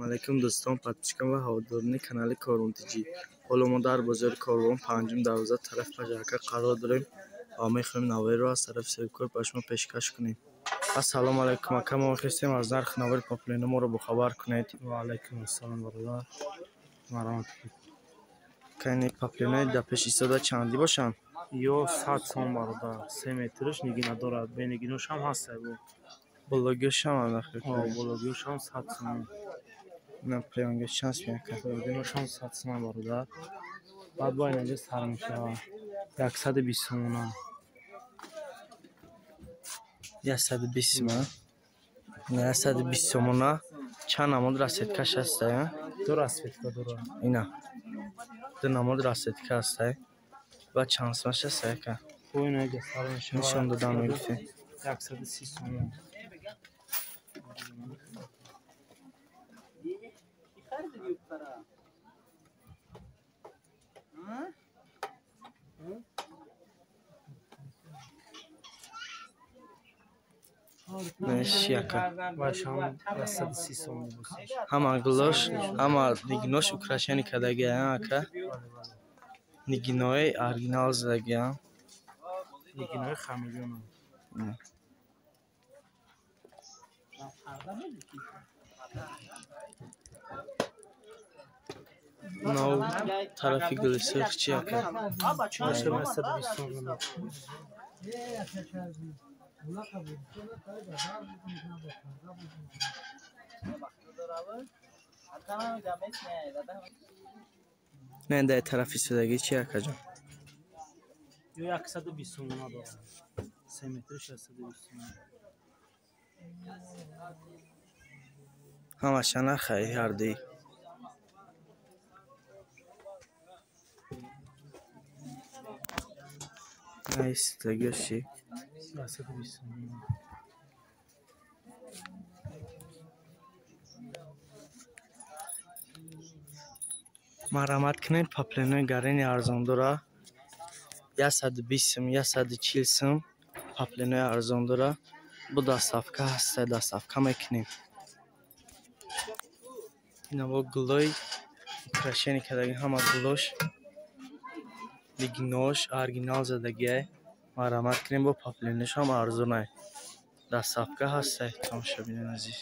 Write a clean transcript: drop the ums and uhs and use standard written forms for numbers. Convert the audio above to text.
Алейкум дӯстон, подписчикон ва ҳаводорони канали Корвон ТЖ. Ҳоло мо дар бозори Корвон панҷум дарвоза тарафи Пажарка қарор дорем ва мехоҳем навоиро аз тарафи соҳибкор ба шумо пешкаш кунем. Ассалому алайкум ака, мо мехостем аз нархи навори поплино моро бохабар кунед. Ва алайкум ассалом бародар. Марҳамат. Кани поплинои дар пеш истода чандӣ бошанд? Ё 100 сом бародар. 3 метрш нигина дорад, бенигинош ҳам ҳаст бо. Бологиёш ҳам нахел. Бологиёш ҳам 100 сом. На приёнгаш чанд сом ака? Приёнгаш ҳам 100 сом бародар. Баъд бо инҷа сар мешавад. 120 сомона. 120 сомона. 120 сомона. Чанд намуд расцветкаш ҳаста? Ду расцветка дорад. Ина. Ду намуд расцветка ҳаста. Ва чанд сомаш ҳаста ака? Бо инҷа сар мешавад. Нишон додам мегуфтем. 130 сомон. Яка. Вашам 130 сом мебошад. Ҳама гулош, ҳама нигинош украшение кардагия, ака? Нигинои оригинал задагия. Нигинои хамелеон. Нав тарафи гули сурх чи ака? Вашам 120 сом. Не, дар тарафи судагӣ чи акаҷон? Ё 120 сомона дорад. 3 метр 620 сомона. Ҳамаша нархаи ҳардуи. Ай судагиаш чи? 120 сомона. Марҳамат кунед, паплинои гарини арзон дора. 120 сум, 140 сум паплинои арзон дора. Бо доставка ҳаста, доставка мекунем. Ина бо гулои украшение кардаги, ҳама гулош нигинош оригинал задагиай. Марҳамат кунед, бо паплинош ҳам арзонай. Доставка ҳаста, тамошобинони азиз.